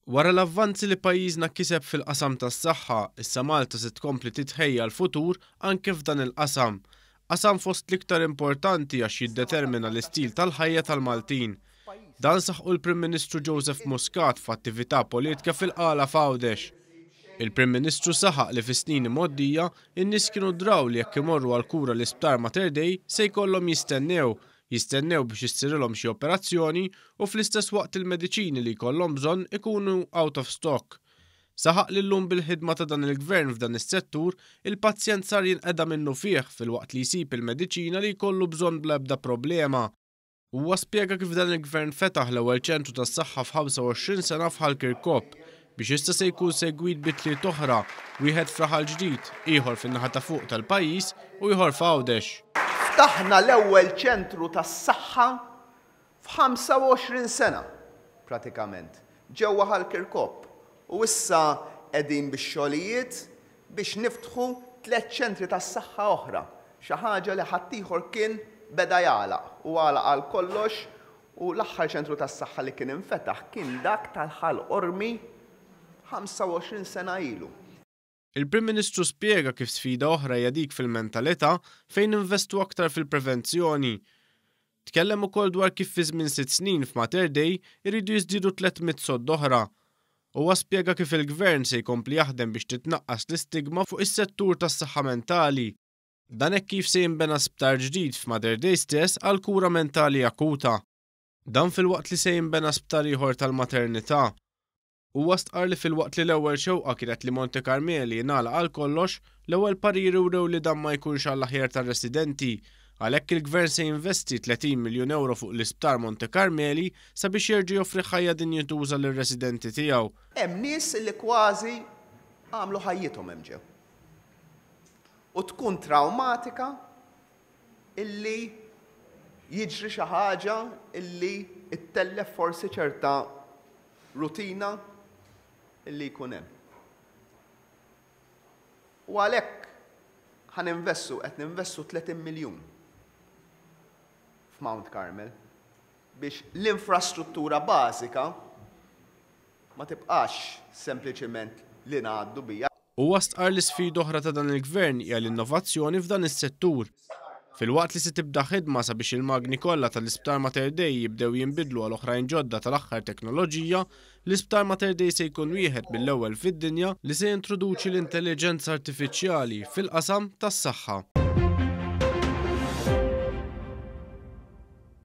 Wara l-avvanzi li pajjiżna kiseb fil-qasam tas-saħħa, issa Malta se tkompli titħejja għall-futur anke f'dan il-qasam. Qasam fost l-iktar importanti għax jiddetermina l-istil tal-ħajja tal-Maltin. Dan saħqu l-Prim Ministru Joseph Muscat f'attività politika fil-Qala f'Għawdex. Il-Prim Ministru saħaq li fis-snin imgħoddija, in-nies kienu draw li jekk imorru għall-kura l-Isptar Mater Dei se jkollhom jistennew jistennew biex issirilhom xi operazzjoni u fl-istess waqt il-mediċini li jkollhom bżonn ikunu out of stock. Saħaq li llum bil-ħidma ta' dan il-Gvern f'dan is-settur, il-pazjent sar jinqeda minnufih filwaqt li jsib il-mediċina li jkollu bżonn bla ebda problema. Huwa spjega kif dan il-Gvern fetaħ l-ewwel ċentru tas-saħħa f'25 sena f'Ħal Kirkop, biex issa se jkun segwit bi tliet oħra, wieħed f'Raħal Ġdid, ieħor fin-naħa ta' fuq tal-pajjiż u ieħor f'Għawdex. Ftaħna l-ewwel ċentru tas-saħħa f'25 sena pratikament ġewwa Ħal Kirkop u issa qegħdin bix-xogħlijiet biex niftħu tlett ċentri tas-saħħa oħra, xi ħaġa li ħaddieħor kien beda jagħlaq u għalaq għal kollox U l-aħħar ċentru tas-saħħa li kien infetaħ kien dak tal-Ħal Qormi 25 sena ilu. Il-Prim Ministru spjega kif sfida oħra hija dik fil-mentalità fejn ninvestu aktar fil-prevenzjoni. Tkellem ukoll dwar kif fi żmien sitt snin f'Mater Dei jridu jiżdiedu 300 sodda oħra. Huwa spjega kif il-Gvern se jkompli jaħdem biex titnaqqas l-istigma fuq is-settur tas-saħħa mentali. Dan hekk kif se jinbena sptar ġdid f'Mater Dei stess għal kura mentali akuta. Dan filwaqt li se jinbena sptar ieħor tal-maternità. Huwa stqarr li filwaqt li l-ewwel xewqa kienet li Monte Carmeli jingħalaq għal kollox, l-ewwel pariri wrew li dan ma jkunx għall-aħjar tar-residenti. Għalhekk il-Gvern se jinvesti 30 miljun ewro fuq l-isptar Monte Carmeli sabiex jerġa' joffri ħajja dinjituża lir-residenti tiegħu. Hemm nies li kważi għamlu ħajjithom hemm ġew. U tkun trawmatika illi jiġri xi ħaġa illi ttellef forsi ċerta rutina illi jkun hemm. U għalhekk ħa ninvestu, qed ninvestu 30 miljun f'Mount Carmel biex l-infrastruttura bażika Ma tibqax sempliċiment li ngħaddu biha. Huwa stqarr li sfida oħra ta' dan il-Gvern hija l-innovazzjoni f'dan is-settur. Filwaqt li se tibda ħidma sabiex il-magni kollha tal-Isptar Mater Dei jibdew jinbidlu għal oħrajn ġodda tal-aħħar teknoloġija, l-Isptar Mater Dei se jkun wieħed mill-ewwel fid-dinja li se jintroduċi l-intelliġenza artifiċjali fil-qasam tas-saħħa.